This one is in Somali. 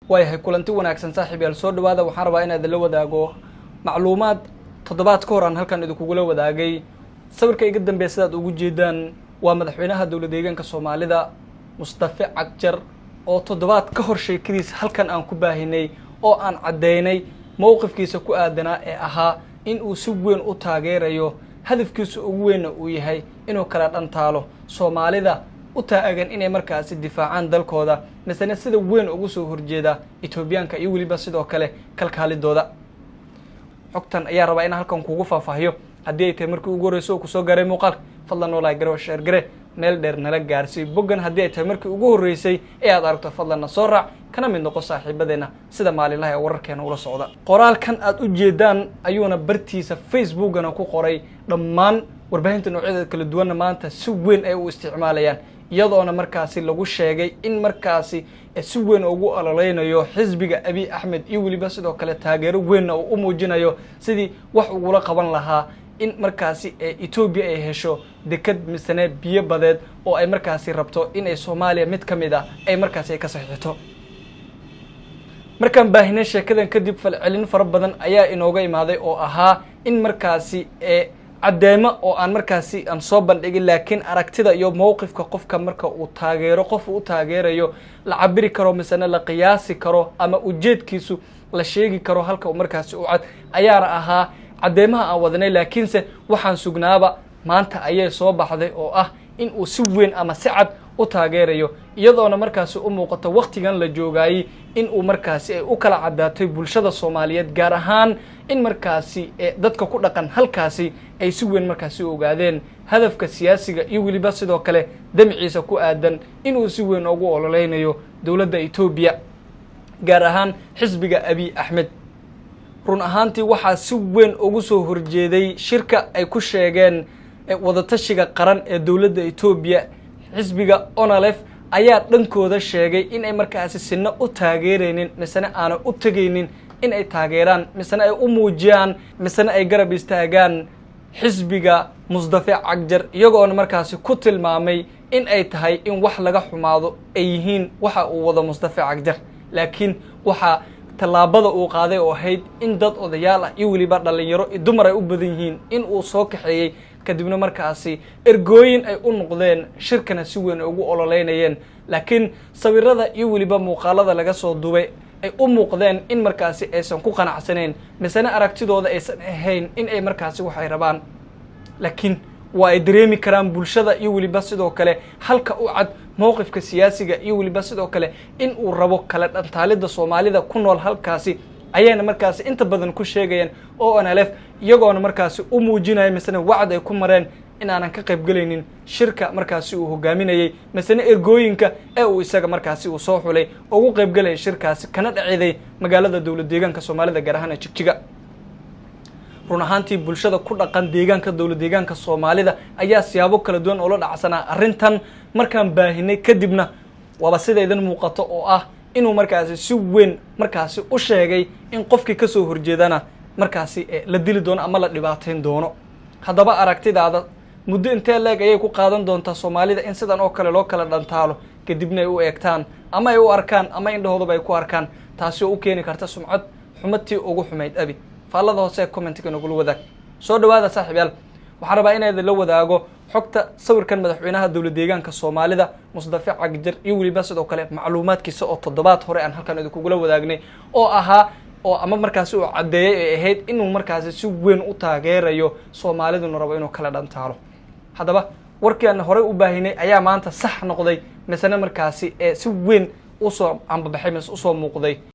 Waayahay, kulanti wanaagsan saaxiib yaal, soo dhawaada. Waxaan rabaa inaan idinla wadaago macluumaad toddobaad ka hor aan halkan idinkugula wadaagay. Sawirka iga dambeeya sidaad ugu jeedaan waa madaxweynaha dowlad deegaanka Soomaalida Mustafe Cagjar, oo toddobaad ka hor sheekadiisa halkan aan ku baahinay oo aan caddeynay mowqifkiisa ku aadanaa ee ahaa in uu si weyn u taageerayo, hadafkiisa ugu weynna uu yahay inuu kala dhantaalo Soomaalida u taagan inay markaasi difaacaan dalkooda, misena sida weyn ugu soo horjeeda Etoobiyaanka iyo weliba sidoo kale kalkaalidooda. Xogtan ayaa rabaa inaan halkan kugu faahfaahiyo. Haddii ay tahay markii ugu horreyso oo kusoo gaaray muuqaalka, fadlan noolaa garow, sheer gare, meel dheer nala gaarsii boggan. Haddii ay tahay markii ugu horreysay ee aad aragto, fadlan na soo raac, kana mid noqo saaxiibadeenna sida maalinlaha ee wararkeena ula socda. Qoraalkan aad u jeedaan ayuuna bartiisa Facebookana ku qoray, dhammaan warbaahinta noocyadeeda kala duwanna maanta si weyn ay u isticmaalayaan, iyadoona markaasi lagu sheegay in markaasi si weyn ugu ololeynayo xisbiga Abiy Axmed iyo weliba sidoo kale taageero weynna uu u muujinayo sidii wax ugula qaban lahaa in markaasi Etoobiya ay hesho deked misene biyo badeed oo ay markaasi rabto in ay Soomaaliya mid ka mid ah ay markaasi ay ka saxiixto. Markaan baahinay sheekadan kadib, falcelin fara badan ayaa inooga imaaday oo ahaa in markaasi caddeemo oo aan markaasi aan soo bandhigin, laakiin aragtida iyo mowqifka qofka marka uu taageero qof uu taageerayo la cabiri karo, misena la qiyaasi karo ama ujeedkiisu la sheegi karo halka uu markaasi u cad ayaana ahaa caddeemaha aan wadnay. Laakiinse waxaan sugnaaba maanta ayay soo baxday oo ah in uu si weyn ama si cad u taageerayo, iyadoona markaasi u muuqato waktigan la joogaayey in uu markaasi ay u kala caddaatay bulshada Soomaaliyeed, gaar ahaan in markaasi dadka ku dhaqan halkaasi ay si weyn markaasi u ogaadeen hadafka siyaasiga iyo weliba sidoo kale damciisa ku aadan inuu si weyn ugu ololeynayo dowladda Etoobiya, gaar ahaan xisbiga Abiy Axmed. Run ahaantii waxaa si weyn ugu soo horjeeday shirka ay ku sheegeen wadatashiga qaran ee dowladda Etoobiya. Xisbiga ONLF ayaa dhankooda sheegay in ay markaasi sina u taageeraynin, misena aanay u tegaynin in ay taageeraan, misena ay u muujiyaan, misena ay garab istaagaan xisbiga Musdafe Cagjar, iyagoona markaasi ku tilmaamay in ay tahay in wax laga xumaado ay yihiin waxa uu wado Mustafe Cagjar. Laakiin waxaa tallaabada uu qaaday oo ahayd in dad odayaal ah iyo weliba dhalinyaro dumar ay u badan yihiin in uu soo kaxeeyey, kadibna markaasi ergooyin ay u noqdeen, shirkana si weyn ay ugu ololeynayeen, laakiin sawirada iyo weliba muuqaalada laga soo duubay ay u muuqdeen in markaasi aysan ku qanacsanayn, misena aragtidooda aysan ahayn in ay markaasi waxay rabaan. Laakiin waa ay dareemi karaan bulshada iyo weliba sidoo kale halka u cad mowqifka siyaasiga iyo weliba sidoo kale in uu rabo kala dhantaalidda Soomaalida ku nool halkaasi, ayayna markaasi inta badan ku sheegayeen ONLF, iyagoona markaasi u muujinaya misena wacd ay ku mareen in aanan ka qaybgelaynin shirka markaasi uu hogaaminayey, misena ergooyinka ee uu isaga markaasi uu soo xulay ugu qaybgelayay shirkaasi kana dhaciday magaalada dowlad deegaanka Soomaalida, gaar ahaan Jigjiga. Run ahaantii bulshada ku dhaqan deegaanka dowlad deegaanka Soomaalida ayaa siyaabo kala duwan oola dhacsanaa arrintan markaan baahinay kadibna. Waaba sida idin muuqato oo ah inuu markaasi si weyn markaasi u sheegay in qofkii kasoo horjeedana markaasi la dili doono ama la dhibaateyn doono. Haddaba aragtidaada, muddo intee leeg ayay ku qaadan doontaa Soomaalida in sidan oo kale loo kala dhantaalo, kadibna ay u eegtaan ama ay u arkaan ama indhahoodaba ay ku arkaan, taasi oo u keeni karta sumcad xumadtii ugu xumayd abid? Faallada hoose ee commentiga nagula wadaag. Soo dhawaada saaxiib yaal, waxaan rabaa inaan idinla wadaago xogta sawirkan madaxweynaha dowlad deegaanka Soomaalida Musdafe Cagjar iyo weliba sidoo kale macluumaadkiisa oo toddobaad hore aan halkan idinkugula wadaagnay oo ahaa oo ama markaasi uu caddeeyay ay ahayd inuu markaasi si weyn u taageerayo Soomaaliduna rabo inuu kala dhantaalo. Haddaba warkii aan horey u baahinay ayaa maanta sax noqday, misena markaasi ee si weyn usoo ambabaxay mise usoo muuqday.